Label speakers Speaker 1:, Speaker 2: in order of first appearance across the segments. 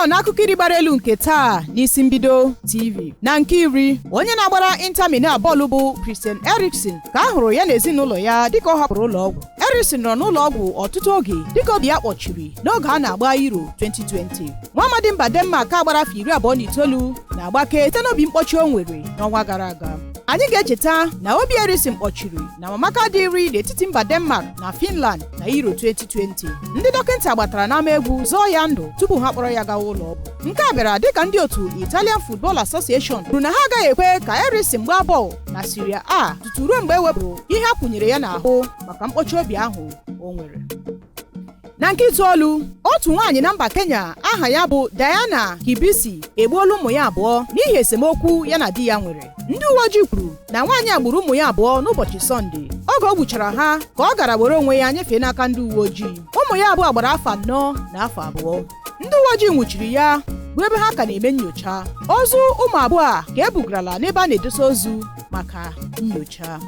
Speaker 1: Nnọọ n'akụkọ iri gbara elu nke taa n'isi mbido TV. Na nke iri, onye na-agbara Inter Milan bọọlụ bụ Christian Eriksen ka a hụrụ ya na ezinụlọ ya dịka ọ hapụrụ ụlọ ọgwụ. Eriksen nọ n'ụlọ ọgwụ ọtụtụ oge dịka obi ya kpọchiri n'oge a na-agba Euro 2020. Nwa amadi mba Denmark a gbara afọ 29 na-agbake site n'obi mkpọchi o nwere n'ọnwa gara aga. Anyị ga-echeta na obi Eriksen kpọchiri na mamaka dị iri n'etiti mba Denmark na Finland na Euro 2020. Ndị dọkịta gbatara n'ama egwu zọọ ya ndụ tupu ha kpọrọ ya gawa ụlọ ọgwụ. Nke a bịara dịka ndị otu Italian Football Association kwuru na ha agaghị ekwe ka Eriksen gbaa bọọlụ na Serie A tutu ruo mgbe e wepụrụ ihe a kwụnyere ya n'ahụ maka mkpọchi obi ahụ o nwere. Na nke itoolu, otu nwaanyị na mba Kenya aha ya bụ Diana Kibisi egbuola ụmụ ya abụọ n'ihi esemokwu ya na di ya nwere. Ndị uwe ojii kwuru na nwaanyị a gburu ụmụ ya abụọ n'ụbọchị Sọnde. Oge o gbuchara ha ka ọ gara were onwe ya nyefee n'aka ndị uwe ojii. Ụmụ ya abụọ gbara afọ 4 na afọ 2. Ndị uwe ojii nwụchiri ya bụ ebe ha ka na-eme nnyocha. Ozu ụmụ abụọ a ka e bugarala n'ebe a na-edosa ozu maka nnyocha.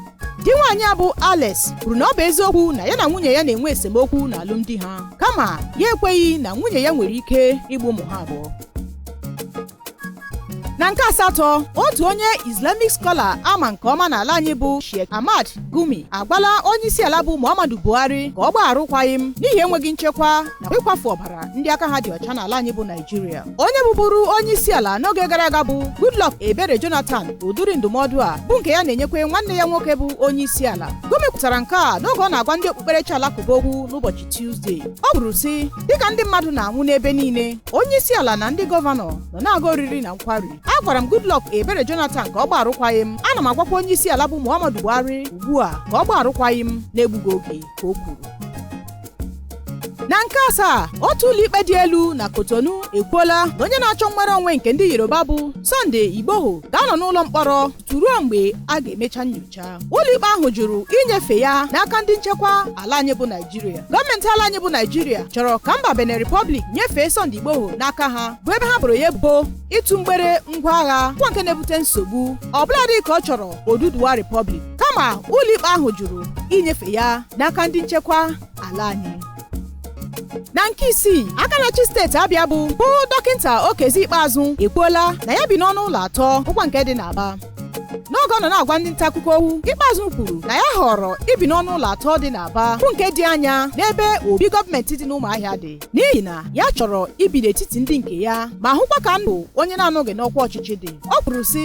Speaker 1: Di nwaanyị a bụ Alex kwuru na ọ bụ eziokwu na ya na nwunye ya na-enwe esemokwu n'alụmdi ha, kama ya ekweghị na nwunye ya nwere ike igbu ụmụ ha abụọ. Na nke asatọ, otu onye Islamic scholar ama nke ọma n'ala anyị bụ Sheikh Ahmad Gumi agwala onye isi ala bụ Muhammadu Buhari ka ọ gbaa arụkwaghịm n'ihi enweghị nchekwa nakwa ịkwafu ọbara ndị aka ha dị ọcha n'ala anyị bụ Naijiria. Onye bụbụrụ onye isi ala n'oge gara aga bụ Goodluck Ebere Jonathan ụdịrị ndụmọdụ a bụ nke ya na-enyekwe nwanne ya nwoke bụ onye isi ala. Gumi kwutara nke a n'oge ọ na-agwa ndị okpukperechi alakụba okwu n'ụbọchị Tuzdee. Ọ kwuru sị, dịka ndị mmadụ na-anwụ n'ebe niile, onye isi ala na ndị gọvanọ nọ na-aga oriri na nkwari. Agwara m Goodluck Ebere Jonathan ka ọ gbaa arụkwaghịm. Ana m agwakwa onye isi ala bụ Muhammadu Buhari ugbu a ka ọ gbaa arụkwaghịm na-egbughị oge, ka o kwuru. Na nke asaa, otu ụlọikpe dị elu na Kotonu ekwuola na onye na-achọ nnwere onwe nke ndị Yoruba bụ Sunday Igboho ga-anọ n'ụlọ mkpọrọ tutu ruo mgbe a ga-emecha nnyocha. Ụlọikpe ahụ jụrụ inyefe ya n'aka ndị nchekwa ala anyị bụ Naijiria. Gọọmenti ala anyị bụ Naijiria chọrọ ka mba Benin Republic nyefee Sunday Igboho n'aka ha, bụ ebe ha boro ya ebubo ịtụ mgbere ngwa agha kwa nke na-ebute nsogbu ọbụladị ka ọ chọrọ Oduduwa Republic. Kama ụlọikpe ahụ jụrụ inyefe ya n'aka ndị nchekwa ala anyị. Na nke isii, aka na-achị steeti Abịa bụ dọkịta Okezie Ikpeazụ ekwuola na ya bi n'ọnụ ụlọ atọ bụkwa nke dị n'Aba. N'oge ọ nọ na-agwa ndị nta akụkọ okwu, Ikpeazụ kwuru na ya họrọ ibi n'ọnụ ụlọ atọ dị n'Aba bụ nke dị anya n'ebe obi gọọmenti dị n'Ụmụahịa dị, n'ihi na ya chọrọ ibi n'etiti ndị nke ya ma hụkwa ka ndụ onye na-anọghị n'ọkwa ọchịchị dị. Ọ kwuru sị,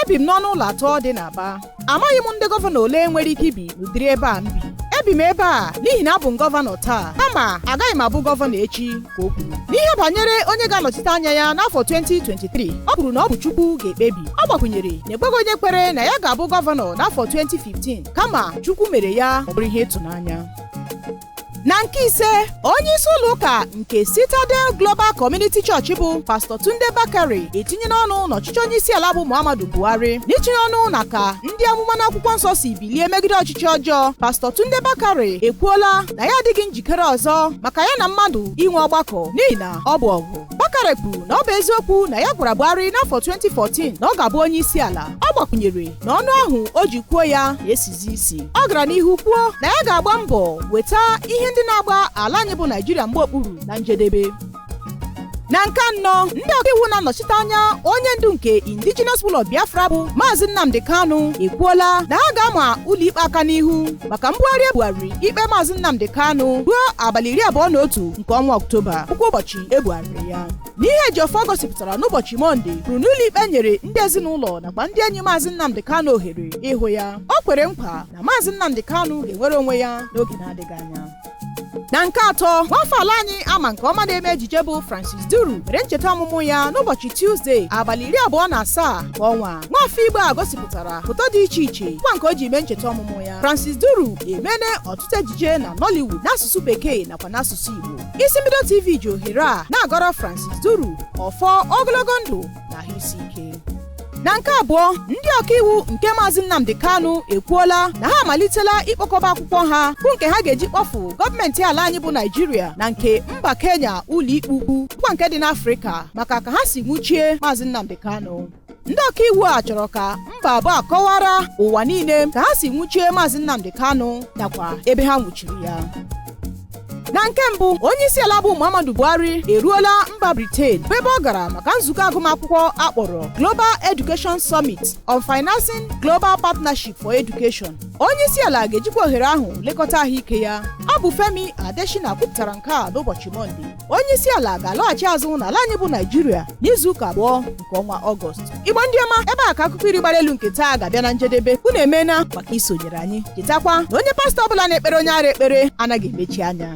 Speaker 1: ebi m n'ọnụ ụlọ atọ dị n'Aba. Amaghị m ndị gọvanọ ole nwere ike ibi n'ụdịrị ebe a m bi. Ebi m ebe a n'ihi na abụ m gọvanọ taa, kama agaghị m abụ gọvanọ echi, ka o kwuru. N'ihe banyere onye ga-anọchite anya ya n'afọ 2023, ọ kwuru na ọ bụ Chukwu ga-ekpebi. Ọ gbakwunyere na ekweghị onye kwere na ya ga-abụ gọvanọ n'afọ 2015, kama Chukwu mere ya ọ bụrụ ihe ịtụnanya. Na nke ise, onye isi ụlọ ụka nke Citadel Global Community Church bụ Pastọ Tunde Bakare etinye n'ọnụ n'ọchịchị onye isi ala bụ Muhammadu Buhari. N'itinye ọnụ na ka ndị amụma n'akwụkwọ nsọ si bilie megide ọchịchị ọjọọ, Pastọ Tunde Bakare ekwuola na ya adịghị njikere ọzọ maka ya na mmadụ inwe ọgbakọ n'ihi na ọ bụ ọgụ. Bakare kwuru na ọ bụ eziokwu na ya gwara Buhari n'afọ 2014 na ọ ga-abụ onye isi ala. Ọ gbakwunyere na ọnụ ahụ o ji kwuo ya na-esizi isi. Ọ gara n'ihu kwuo na ya ga-agba mbọ weta ihe ndị na-agba ala anyị bụ Naijiria mgbe okpuru na njedebe. Na nke anọ, ndị ọkaiwu na-anọchite anya onye ndu nke Indigenous People of Biafra bụ Maazị Nnamdi Kanu ekwuola na ha ga-ama ụlọikpe aka n'ihu maka mbugharị ebugharịrị ikpe Maazị Nnamdi Kanu ruo abalị 21 nke ọnwa Ọktoba, puku ụbọchị ebugharịrị ya. N'ihe Ejiofor gosipụtara n'ụbọchị Mọnde kwuru na ụlọikpe nyere ndị ezinụlọ nakwa ndị enyi Maazị Nnamdi Kanu ohere ịhụ ya. O kwere nkwa na Maazị Nnamdi Kanu ga-enwere onwe ya n'oge na-adịghị anya. Na nke atọ, nwafọ ala anyị ama nke ọma na-eme ejije bụ Francis Duru mere ncheta ọmụmụ ya n'ụbọchị Tuzdee abalị 27 nke ọnwa. Nwafọ Igbo a gosipụtara foto dị iche iche kwa nke o ji mee ncheta ọmụmụ ya. Francis Duru emene ọtụtụ ejije na Nollywood n'asụsụ Bekee nakwa n'asụsụ Igbo. Isi Mbido TV ji ohere a na-agọrọ Francis Duru ọfọ ogologo ndụ na ahụ isi ike. Na nke abụọ, ndị ọkaiwu nke Maazị Nnamdi Kanu ekwuola na ha amalitela ịkpọkọba akwụkwọ ha bụ nke ha ga-eji kpọfu gọọmenti ala anyị bụ Naijiria na nke mba Kenya ụlọikpe ukwu bụkwa nke dị n'Afrịka maka ka ha si nwụchie Maazị Nnamdi Kanu. Ndị ọkaiwu a chọrọ ka mba abụọ akọwara ụwa niile ka ha si nwụchie Maazị Nnamdi Kanu nakwa ebe ha nwụchiri ya. Na nke mbụ, onye isi ala bụ Muhammadu Buhari eruola mba Britain, bụ ebe ọ gara maka nzukọ agụmakwụkwọ akpọrọ Global Education Summit on Financing Global Partnership for Education. Onye isi ala ga-ejikwa ohere ahụ lekọta ahụike ya. Ọ bụ Femi Adesina kwupụtara nke a n'ụbọchị Mọnde. Onye isi ala ga-alọghachi azụ n'ala anyị bụ Naijiria n'izuụka 2 nke ọnwa Ọgọst. Igbo ndị ọma, ebe a ka akụkọ iri gbara elu nke taa ga-abịa na njedebe. Unu emeela maka isonyere anyị. Chetakwa na onye pastọ ọbụla na-ekpere onye ara ekpere anaghị emechi anya.